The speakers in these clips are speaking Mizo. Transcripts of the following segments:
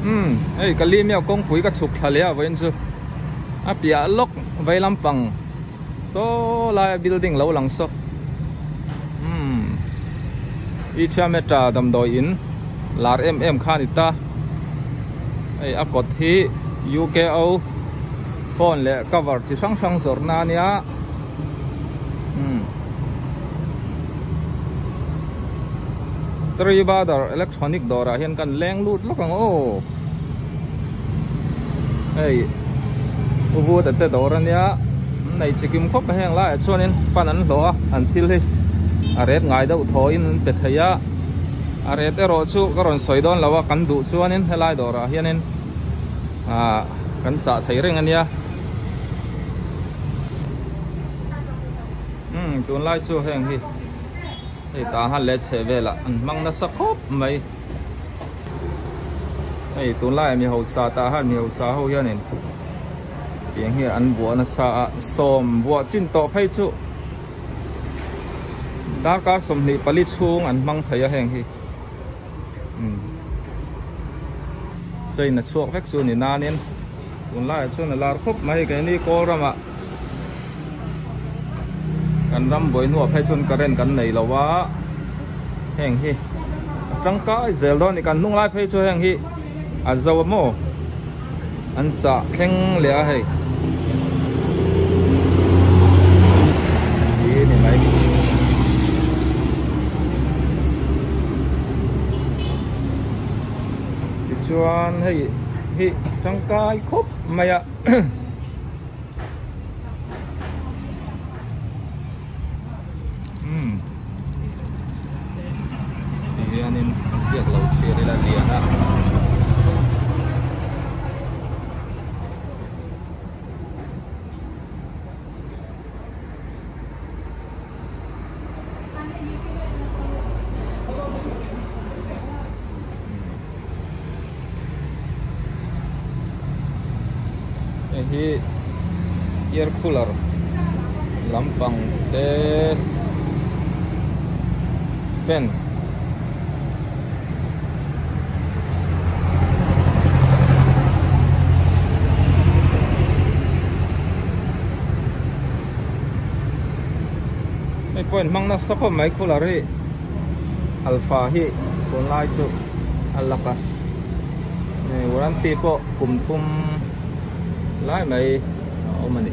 Umm hei ka li miau kawngpui ka chhuk thla leh a vawiin chu a piah lawk vei lampang saw laia building lo lang saw umm Ichiameta damdawi in lar em em kha a ni ta hei a kawt hi UKO phone leh cover chi hrang hrang zawrhna a nia umm Three Brother Electronic dawrah hian kan leng lut lawk ang aw hei u vuta te dawr a nia an nei chi kim khawp a heng laiah chuanin pan an hlawh a an thil hi a ret ngai deuh thawiin an pe thei a a ret erawh chu ka rawn sawi dawn lo a kan duh chuanin helai dawrah hianin ah kan chah thei reng a nia. Umm tunlai chu heng hi hei tah han leh chheh velah an hmang nasa khawp mai hei tunlaiah mi hausa tah han mi hausa ho hianin tiang hi an buah nasa a sawm buah chin tawh phei chu darkar 24 chhung an hmang thei a heng hi umm chain a chhuak vek chu ni nanin tunlaiah chuan a lar khawp mai keini kawl ramah. Kan ram buai hnuah phei chuan current kan nei lo a, heng hi a tangkai zel dawn a ni. Kan hnung lai phei chu heng hi a zo a maw an chah thleng leh a hei hi ni mai. Tichuan hei hi tangkai khawp mai a. Umm ti hianin ziak lo chhiar ila lian a. Hei hi air cooler lampang te fan hei pawh in hmang nasa khawp mai cooler hi alpha hi tunlai chu a lak a hei warranty pawh kum thum lai mai a awm a ni.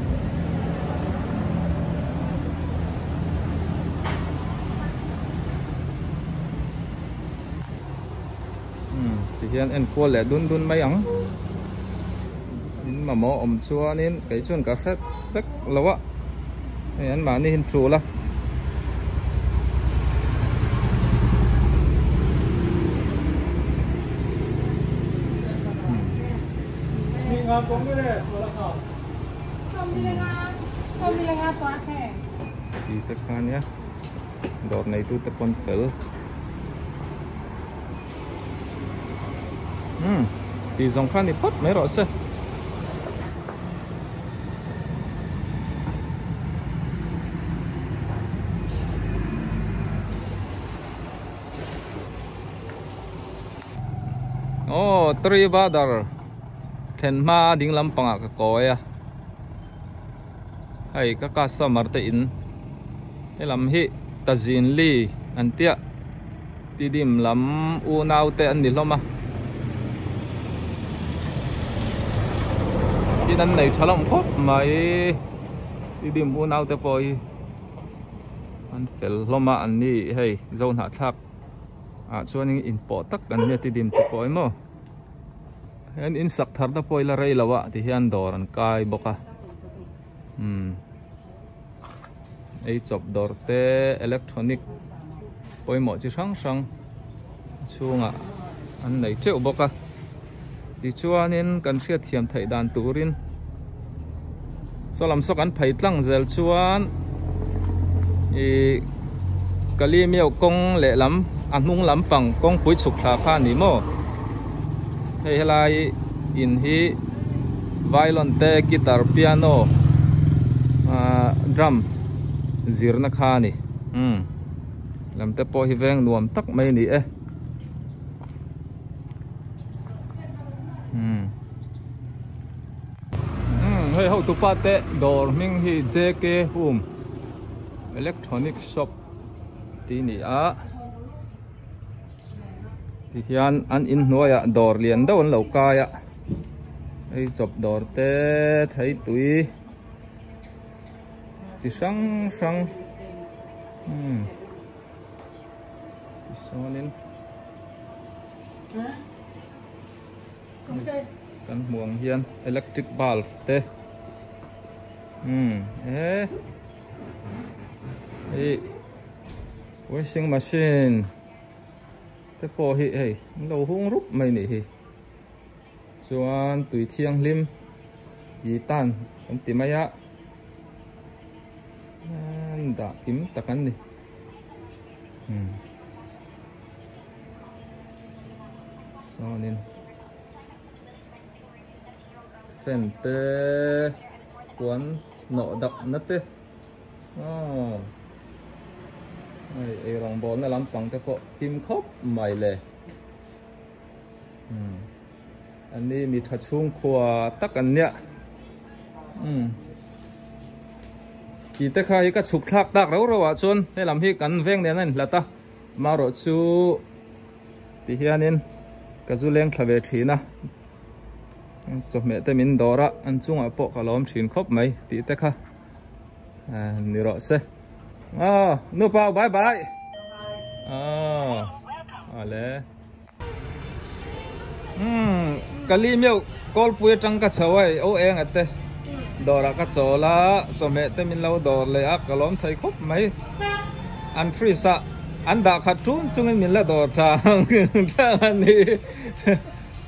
Umm tihian en kual leh dun dun mai ang in mamawh awm chuanin kei chuan ka hre vek lo a hei an mahni hi an tul a. Ti te kha nia dawr neitu te pawn fel. Umm tih zawng kha ni phawt mai rawh se. Aw three brother thlen hma ding lampangah ka kawi a hei ka customer te in helam hi Tazinli an tia. Tidim lam unau te an ni hlawm a, tin an nei tha hlawm khawp mai, Tidim unau te pawh hi an fel hlawm a an ni hei Zohnahthlak ah chuan in pawh tak an nia Tidim te pawh hi maw hian in sak thar na pawh ila rei lo a tihian dawr an kai bawk a umm. Ei chawp dawr te electronic pawimawh chi hrang hrang a chhungah an nei teuh bawk a tichuanin kan hriatthiam theih dan turin saw lam saw kan phei tlang zel chuan ih Kalimiau kawng lehlam a hnung lampang kawngpui chhuk thla kha a ni maw hei helai in hi. Violin te guitar piano ahh drum zirna kha a ni umm lam te pawh hi veng nuam tak mai a ni e. hotupa te dawr hming hi JK Home Electronic Shop tih a ni a tihian an inhnuaiah dawr lian deuh an lo kai a hei chawp dawr te thei tui chi hrang hrang umm tichuanin kan hmuh ang hian electric bulb te umm he ih washing machine te pawh hi hei an lo hung rup mai nih hi chuan tui thianghlim i tan an ti mai a an dah kim tak an ni umm. Sawnin fan te puan nawh dak na te aw hei eirawng bawlna lampang te pawh kim khawp mai le umm an ni mi tha chhungkhua tak an nia umm tih te kha hi ka chhuk thlak tak rau rau ah chuan helam hi kan veng nen a inhlat a. Marawh chu ti hianin ka zu leng thla ve thin a, chawhmeh te min dawr a, an chungah pawh ka lawm thin khawp mai tih te kha ni rawh se. Aw nu pau bye bye. Aw awle. Umm ka li meuh kawlpui atang ka chho a o eng a te dawrah ka chawl a chawhmeh te min lo dawr leh a ka lawm thei khawp mai an fridge ah an dah khat tun chungin min la dawr tang tang a ni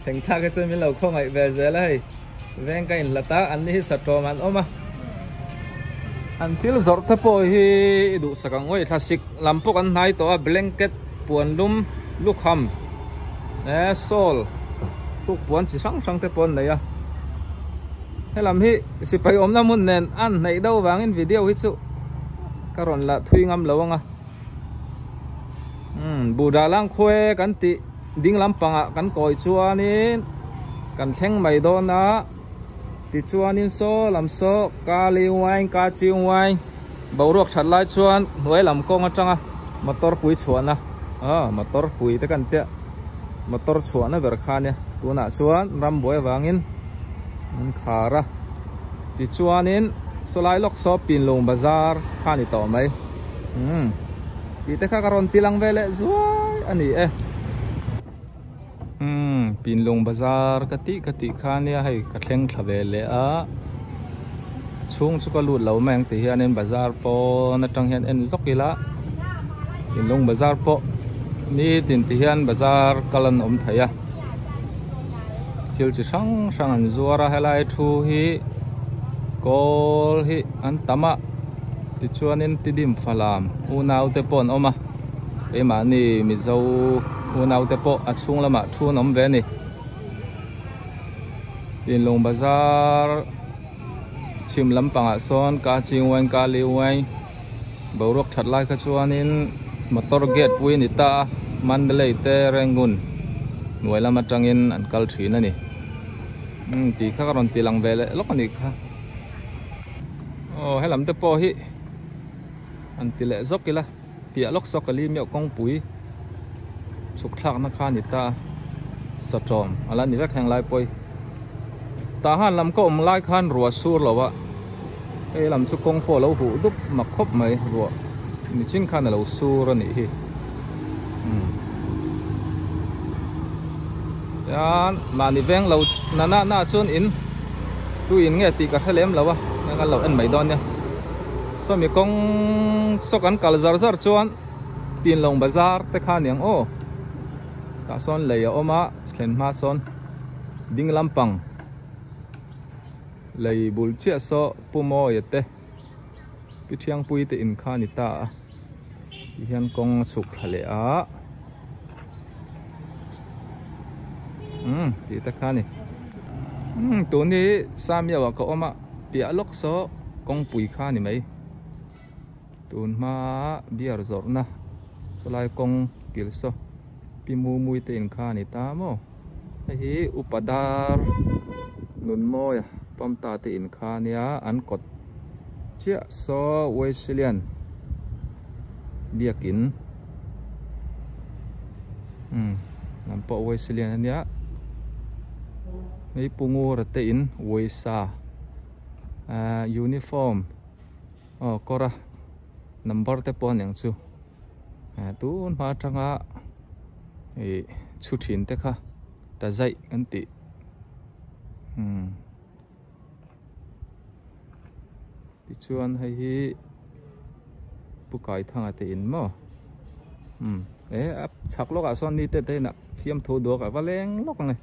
thleng thlak hi chuan min lo khawngaih ve zel a hei veng ka inhlat a an ni hi satawm an awm a an thil zawrh te pawh hi i duhsak ang awi thlasik lam pawh kan hnai tawh a blanket puan lum lukham eh sawl hruk puan chi hrang hrang te pawh an nei a helam hi sipai awmna hmun nen a an hnaih deuh vangin video hi chu ka rawn la thui ngam lo ang a umm buhdah lang khawi kan tih ding lampangah kan kawi chuanin kan thleng mai dawn a tichuanin saw lam saw kali wine kachi wine Boruak that lai chuan hnuai lam kawng atanga motor pui chhuahna ah motor pui te kan tia motor chhuahna ber kha ania tunah chuan rambuai avangin an khar a tichuanin sawlai lawk saw Pinlung bazar kha a ni tawh mai umm tih te kha ka rawn ti lang ve leh zuai a ni e umm Pinlung bazar ka tih ka tih kha ania hei ka thleng thla ve leh a chhung chu ka lut lo mai ang tih hianin bazar pawn atang hian en zawk ila Pinlung bazar pawh nitin ti hian bazar kal an awm thei a thil chi hrang hrang an zuar a helai thu hi kawl hi an tam a tichuanin tidim falam unau te pawh an awm a. Keimahni Mizo unaute pawh a chhung lamah thu an awm ve a ni. Tinlung bazar chhim lampangah sawn ka ching uain ka li uain boruak that lai kha chuanin motor gate pui a ni ta a Mandalay te Rangoon hnuai lam atangin an kal thin a ni. Umm tih kha ka rawn ti lang ve leh lawk a nih kha. Aw helam te pawh hi an ti leh zawk ila. Piah lawk saw ka li meuh kawngpui chhuk thlakna kha a ni ta a, satawm a la ni vek heng lai pawi. Tah han lam ka awm lai khan ruah sur lo a, hei lam chu kawng pawh a lo huh dup mak khawp mai ruah nichin khan a lo sur a nih hi. Umm tian mahni veng lo na na na chuan in tu in nge tih ka hre lem lo a, heng an lo en mai dawn nia. Sawmi kawng saw kan kal zar zar chuan Pinlawng bazar te kha aniang aw tah sawn lei a awm a thlen hma sawn ding lampang lei bul chiah saw Pu Mawia te Pi Thiangpui te in kha a ni ta a ti hian kawng a chhuk thla leh a umm tih te kha a ni umm tun hi Samiau ah ka awm a. Piah lawk saw kawngpui kha a ni mai. Tun hma beer zawrhna chulai kawng kil saw pi mu mui te in kha a ni ta maw. Hei hi upa dar nun mawi a. Pamta te in kha ania an kawt chiah saw Wesleyan biakin umm lam pawh Wesleyan ania hei Pu Ngura te in Wesa ahh uniform aw kawr a number te pawh aniang chu ah tun hma atanga ih chhu thin te kha ta zaih an tih umm tichuan hei hi Pu Kaithanga te in maw umm eh a chhak lawkah sawn ni te te inah fiamthu duak a va leng lawk ang e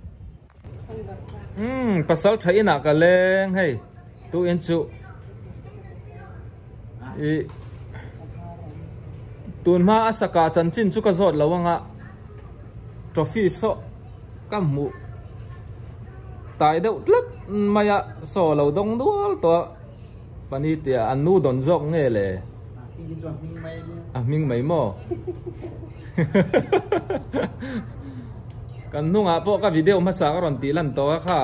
umm pasal tha inah ka leng hei tu in chu ih tun hma a saka chanchin chu ka zawt lo anga trophy saw ka hmuh tai deuh tlat mai a saw lo dawng dual tawh a pani tia an nu dawn zawk nge le a hming mai maw kan hnungah pawh ka video hmasa ka rawn tih lan tawh a kha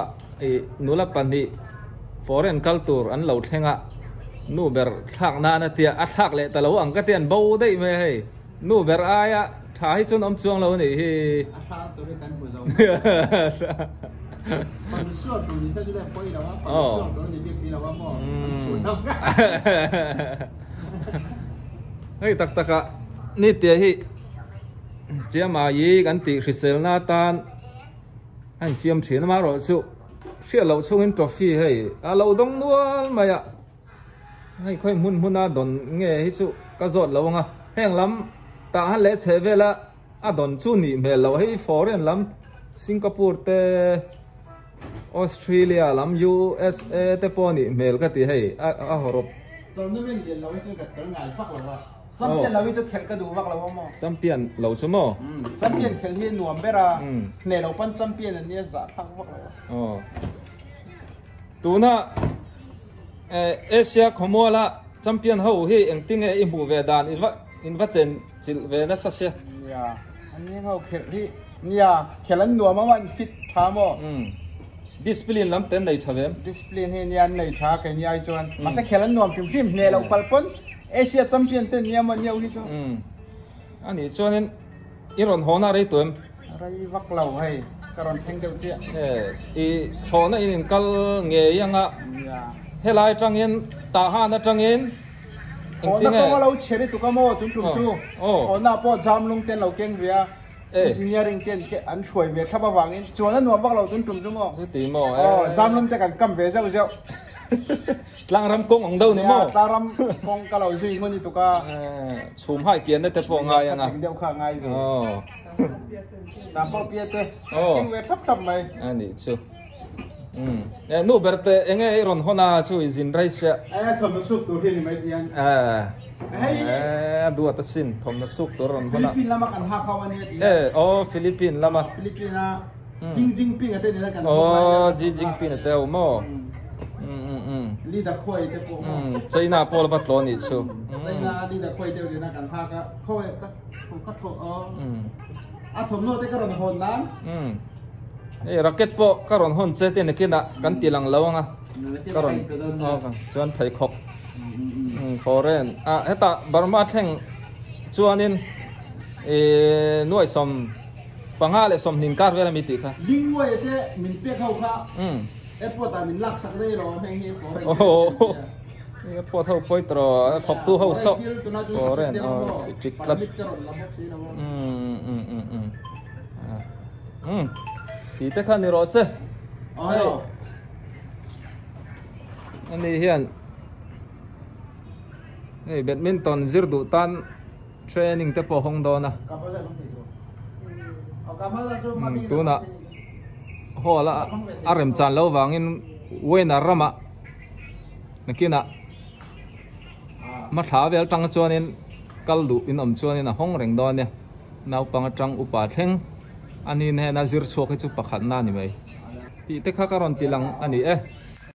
ih nula pahnih foreign kal tur an lo thleng a nu ber thlak nan a tia a thlak leh ta lo ang ka ti an bo daih mai a hei. Nu ber aia tha hi chuan awm chuang lo a nih hi. A hrang tur hi kan hmu zo mai. Fanu suak tur ni se chu leh pawi lo a, fanu suak tur a ni bik si lo a maw, an chhun ho. Hei tak tak ah ni tia hi Chiama i kan tih hriselna atan a infiam thin a, amaherawhchu hriat loh chungin trophy hei a lo dawng nual mai a. Hei khawi hmun hmuna dawn nge hi chu ka zawt lo ang a, heng lam tah han leh chheh vela a dawn chu nih hmel loh hei foreign lam Singapore te Australia lam USA te pawh nih hmel ka ti hei a a hawrawp. Tournament lian lo hi chuan ka tel ngai vak lo a, champion lo hi chu khelh ka duh vak lo a maw? Champion lo chu maw? Champion khelh hi nuam ber a, hneh lo pawn champion an nia zahthlak vak lo a. Aw tuna. Asia khawmuala champion ho hi engtinge i hmuh ve dan in va in va chen chilh ve nasa sia. Nia, an ni ho khelh hi nia khelh an nuam a an fit tha maw? Umm discipline lam te an nei tha ve em? Discipline hi nia an nei tha kei ni ai chuan mahse khelh an nuam hrim hrim hneh loh palh pawn Asia champion te an nia maw niau hi chu. Umm anih chuanin I rawn haw na rei tuem? Rei vak lo hei, ka rawn thleng deuh chiah. E, i thlawhna in in kal ngei anga helai atangin Tahan atangin engtin nge? Thlawhna kawng a lo chhe lutuk a maw tun tum chu? Thlawhna pawh jam lung ten lo keng ve a, engineering ten an hruai ve thlap avangin chuan a nuam vak lo tun tum chu maw? Chuti maw? Aw, jam lung te kan kam ve zeuh zeuh. Tlangram kawng ang deuh ni maw? Nia, tlangram kawng ka lo zui ngun i tuk a. Chhum hai kian na te pawh ngai anga. Nia, ka deuh kha ngai ve. Tlang pawh pia te. Keng ve thlap thlap mai. A nih chu. E, nu ber te enge i rawn hawn a chu i zin rei sia. E, thawmhnaw suk tur hi ni mai thian. E, e, a duat asin thawmhnaw suk tur a rawn hawn a. Philippine lama kan hak ho a nia ti a. E, aw Philippine lama. Philippine a. Jing Jinping a te nena kan hmuh lai vel. Aw, Xi Jinping a te ho maw? Li Da Khuai te pawh maw? China pawh la va tlaw nih chu. China a Li Da Khuai deuh nena kan hak a, khawi ka ka thaw a. A thawmhnaw te ka rawn hawn nan. Hei racket pawh ka rawn hawn che te nakinah kan ti lang lo anga. Ka rawn chuan pheikhawk foreign a hetah Burma thleng chuanin nuaihsawm Panga leh sawmhnin kar vel a mi tih kha. Lingmuaia te min pek ho kha airport ah min lak sak daih lo heng hi foreign thil a nia. Airport ho pawi tawh a thawk tu ho sawh foreign aw strict tlat. Umm tih te kha ni rawh se. Hei ani hian hei badminton zir duh tan Training te pawh hawng dawn a. Tunah hall a a rem chan lo vangin Weiner ramah nakinah hmathla vel tang chuanin kal duh in awm chuanin a hawng reng dawn a nia. Naupang atang upa thleng a ni hnen a zir chhuak hi chu pakhatna a ni mai. Tih te kha ka rawn ti lang a ni e.